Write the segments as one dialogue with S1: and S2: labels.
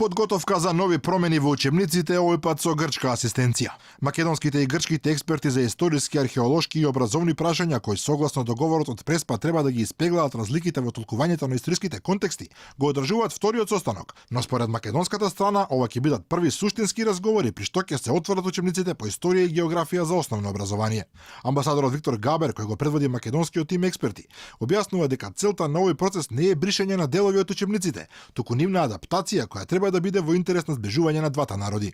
S1: Подготовка за нови промени во учебниците, овој пат со грчка асистенција. Македонските и грчките експерти за историски, археолошки и образовни прашања, кои согласно договорот од Преспа треба да ги испеглаат разликите во толкувањето на историските контексти, го одржуваат вториот состанок, но според македонската страна ова ќе бидат први суштински разговори при што ќе се отворат учебниците по историја и географија за основно образование. Амбасадорот Виктор Габер, кој го предводи македонскиот тим експерти, објаснува дека целта на овој процес не е бришење на делови од учебниците, туку нивна адаптација која треба да биде во интерес на сближување на двата народи.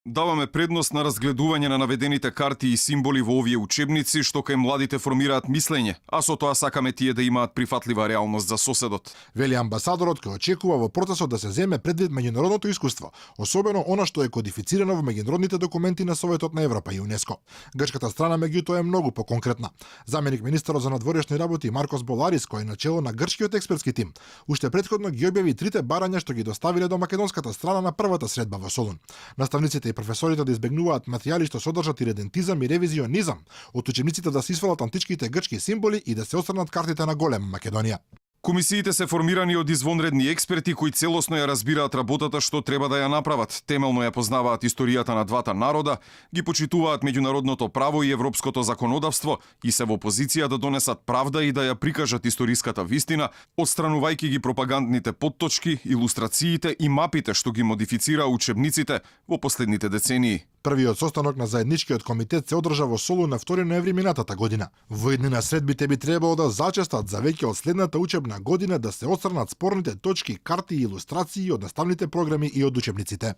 S2: Даваме предност на разгледување на наведените карти и символи во овие учебници, што кај младите формираат мислење, а со тоа сакаме тие да имаат прифатлива реалност за соседот.
S1: Вели амбасадорот, кој очекува во процесот да се земе предвид меѓународното искуство, особено она што е кодифицирано во меѓународните документи на Советот на Европа и ЮНЕСКО. Грчката страна меѓутоа е многу поконкретна. Заменик министерот за надворешни работи Маркос Боларис, кој е начело на грчкиот експертски тим, уште претходно ги објави трите барања што ги доставиле до македонската страна на првата средба во Солун. Наставниците и професорите да избегнуваат материјали што содржат иредентизам и ревизионизам, од учебниците да се исфалат античките грчки символи и да се отстрнат картите на голема Македонија.
S2: Комисиите се формирани од извонредни експерти кои целосно ја разбираат работата што треба да ја направат, темелно ја познаваат историјата на двата народа, ги почитуваат меѓународното право и европското законодавство и се во позиција да донесат правда и да ја прикажат историската вистина, отстранувајќи ги пропагандните потточки, илустрациите и мапите што ги модифицира учебниците во последните децении.
S1: Првиот состанок на заедничкиот комитет се одржа во Солун на 2 ноември минатата година. Во иднина средбите би требало да зачестат за веќе од следната учебна година да се отстранат спорните точки, карти и илустрации од наставните програми и од учебниците.